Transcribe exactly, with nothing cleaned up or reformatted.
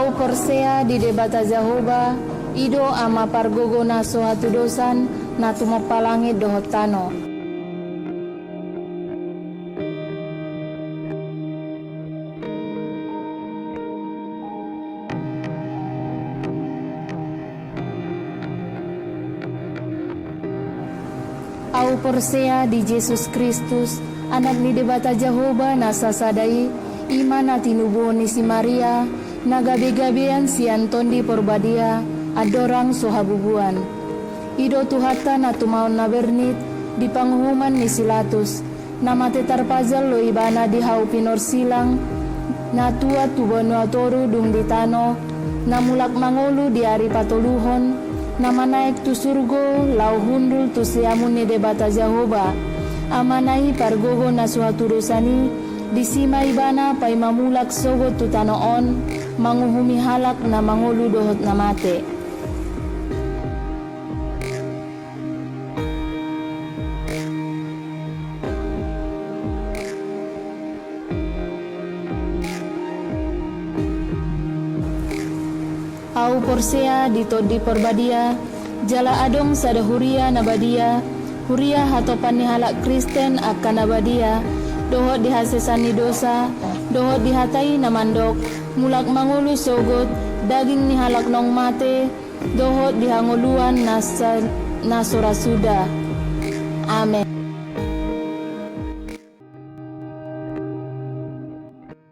Ahu porsea di Debata Jahowa, i do Ama pargogo na so hatudosan, na tumompa langit dohot tano. Ahu porsea di Jesus Kristus, Anak ni Debata Jahowa na sasada i, i ma na tinubuhon ni si Maria, na gabegabean sian Tondi Porbadia, andorang so habubuan. I do Tuhanta na tumaon na bernit di panguhuman ni si Latus, na mate tarpajal do Ibana di hau pinorsilang, na tuat tu banua toru dung di tano, na mulak mangolu di ari patoluhon, na manaek tu surgo laho hundul tu siamun ni Debata Jahowa, Amana i pargogo na so hatudosan i. Disi ma Ibana paima mulak sogot tu tano on, manguhumi halak na mangolu dohot na mate. Ahu porsea di Tondi Porbadia, jala adong sada huria na badia, huria hatopan ni halak Kristen angka na badia, dohot di hasesaan ni dosa, dohot di hata i na mandok, mulak mangolu sogot daging ni halak naung mate, dohot di hangoluan na sa-, na so ra suda. Amen.